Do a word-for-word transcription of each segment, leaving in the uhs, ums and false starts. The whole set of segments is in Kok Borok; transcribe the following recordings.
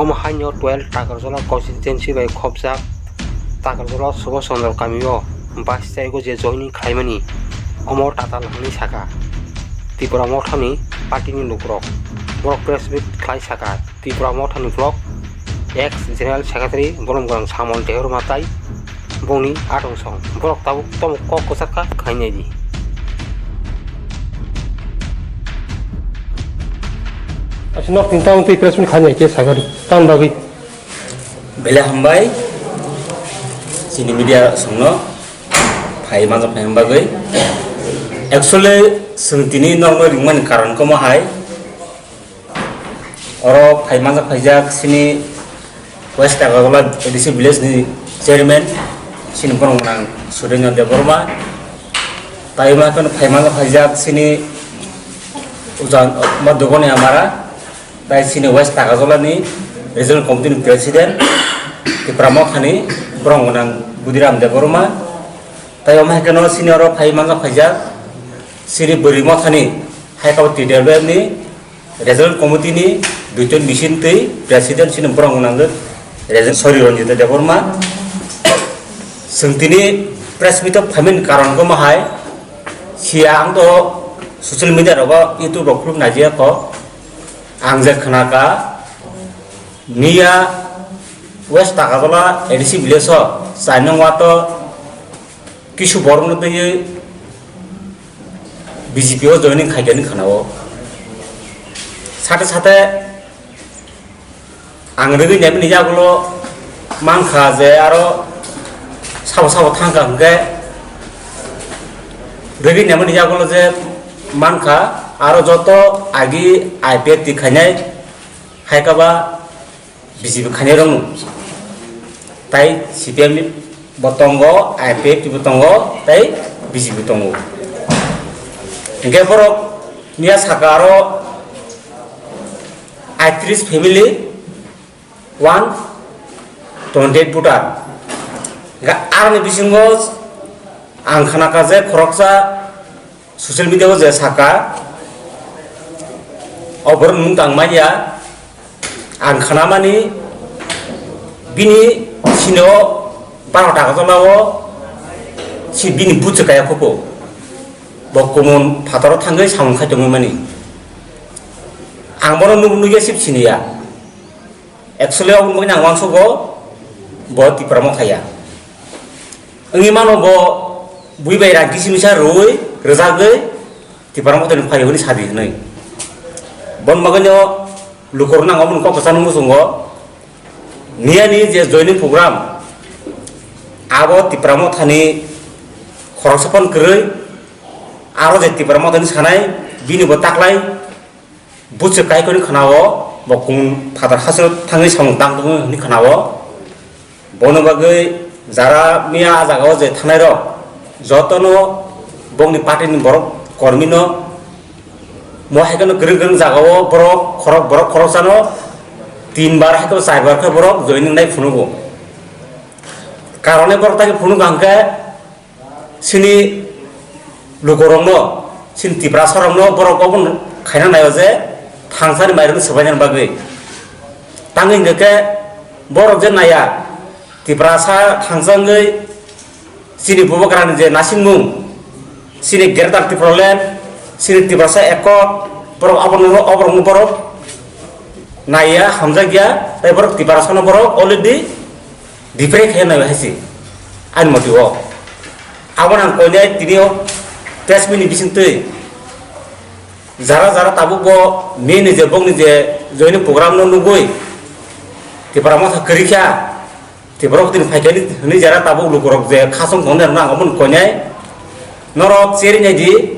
Omo haino twelve Takarjala constituency bai khopjak Takarjala Subhash Chandra kamio bus strigo je joining khaimani, omo tatal hwnwi sakha. Tipra Mothani party ni lukurok borok press meet khlai sakha, Tipra Mothani block ex general secretary Bolomgwrang Samol Debbarma tai bongni atong song borok tabuk tomo kok kwchak kha khainai di. Aswk nok tin tamung twi press meet khainai khe sakha di tamni bagwi. Belai hambai chini media songno phai manjak phai bagwi. Actually, chwng tini norno ringmani karon komo hai. Oro phai manjak phaijak chini West Takarjala A D C village ni chairman chini borok nang Surendra Debbarma. Tai ma kono phai manjak phaijak chini ujan ma dogoni amara. Tai chini West Takarjala ni regional committee ni president Tipra Mothani borok nang Budiram Debbarma. Tai omo hai kheno chini oro phai manjak phaijak chini Bwrwi Mothani Hai kabo T W F ni Regional Committee ni duiton bising twi President chini borok nangkhe Regional Sori Ranjita Debbarma. Chwng tini press meet o phaimani karon khe omo hai, siya ang to social media rogo, YouTube rok khuluk naijaya kho. Ang je khna kha, miya West Takarjala A D C village o chai nung wato kisu borok no twiwi B J P o joining khaikhe wngkha na o. Sate sate ang rwgwi naimani yagulo mankha je aro sabo sabo thangkha hwnkhe rwgwi naimani yagulo je mankha aro joto agi I P F T khainai haikhe ba B J P khainai rokno. Tai C P M bo tongo, I P F T bo tongo, tai B J P tongo. Hingke borok miya saka aro aitris family, one twenty eight voter. Hingke aroni bisingo ang khana kha je khoroksa social media o je saka, o borok nung tang manya, ang khanamani bini sino baro taka jolao si bini buchwkaya khupo, bo kumun phataro thangwi samung khai tongwi mani. Ang bono nuk-, nukya sip siniya. Actually, obo wngkha ang uansukgo, bo Tipra Motha ya. Wngwi mano bo bui bai rang kisi misa rwui, rwjagwi, Tipra Motha ni phai hwnwi sadi hwnwi. Bon bagwino lukurok nang obo kok kwchangno muchungo. Miyani je joining program, abo Tipra Motha ni khoroksa phano kwrwi, aro je Tipra Motha ni sanai, bini bo taklai, Buchwk kaikhoni khwnao, bo kumun phatar hasteo thangwi samung tang tongo hwnwi khwnao. Bono bagwi jara miya a jagao je thanairok jotono bongni party ni borok kormino mo hai kheno kwrwng kwrwng jagao borok khorok, borok khoroksano tin bar hai kheno char bar khe borok joining nai phunugo. Karone borok tai phunugo hwnkhe, Chini lukurokno, chini Tiprasarokno borok obono khaina naio je thangsani mairokno swbainani bagwi. Tangwi hwnkhe khe borok je naiya, Tiprasa thangsa wngwi chini Bubagrani je nasimung, chini Greater Tipraland, chini Tiprasa Accord, borok abono, oborokno borok naiya, hamjakya, tei borok Tiprasano borok already Defray khe nai hai se, ani moti o. Abo nang koinai tini o press meet ni bising twi jara jara tabuk bo mini je bokni je joini program no nugui Tipra Motha kwrwi kha, Tipra Motha ni phaikha ni hwnwi jara tabuk lukurok je khasong tongnai rokno ang omono koinai norok cheri nai di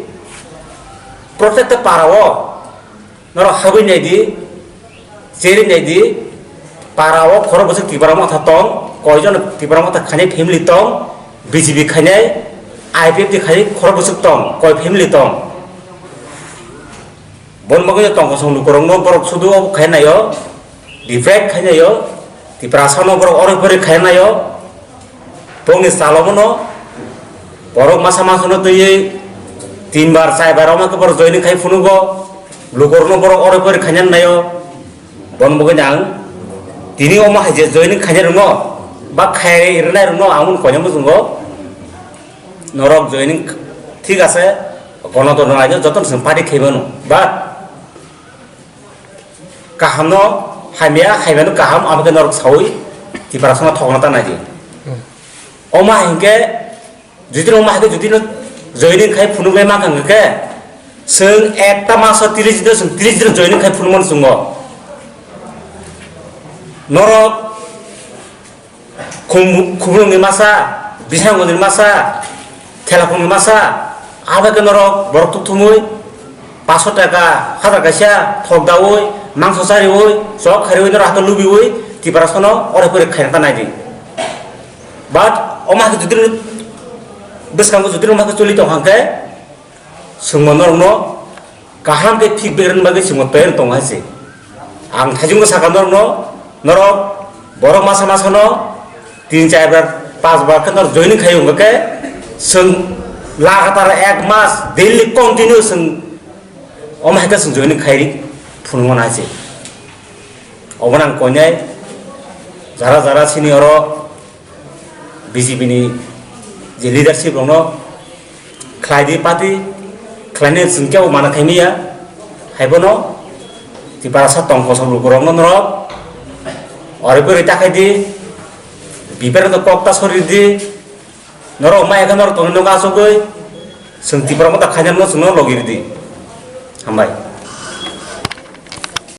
protect para o. Norok habwi nai di, cheri nai di, para o khorok bwswk Tipra Motha tong, koijon Tipra Motha khainai family tong, B J P khainai, I P F T khainai khorok bwswk tong, koi family tong. Bon bagwi tong kosong lukurokno borok sudu khai naio, defect khai naio, Tiprasano borok oroi poroi khai naio. Bongni chalomono borok masa masano twiwi tin bar chai bar wngma khe borok joining khai phunugo, lukurokno borok oroi poroi khaina naio. Bon bogwi ang Tini omo hai je joining khainai rwno ba khai rwnai rwno ang koina muchungo norok joining thik ase, gonotontro raijyo jotono chwng party khaimano, but kahamno hamya, hamyano kaham, abo khe norok saui Tiprasano thokna ta naidi. Omo hai hinkhe jodi omo hai khe jodi no joining khai phunuknai mankha hwnkhe chwng ekta maso tris din chwng tris din joining khai phunukmano chwngo. Norok Khum-, Khumulwngni masa, Bisramganjni masa, Thelaphungni masa, abo khe norok borok tukthumwi paanso taka, hazar kaisa thok daui, mangso chariui, chok khariui norok hato lubiui Tiprasano ore pore khaina ta naidi. But omo hai khe jodi bwskango jodi omo hai khe choli tong kha hwnkhe, Chwngno norokno kaham khe feedback rwna bagwi chwngno tayar tongo hai se. Ang thaichungno sakha norokno, norok borok masa masano tin char bar, panch bar khe norok joining khai wngkha khe, chwng lagatar ek mas daily continue chwng omo hai khe chwng joining khai ri phunukmano hai se. Obono ang koinai jara jara sini oro B J P ni je leadership rokno khlai di party khlainai chwng kebo mana khaimaya, haibono Tiprasa tong kosok lukurokno norok ori pori ta khai di, bipero to kok ta sori di, norok maya khe norok tongwi nogo asugwi chwng Tipra motha khainai rwno chwngno logi rw di. Hambai.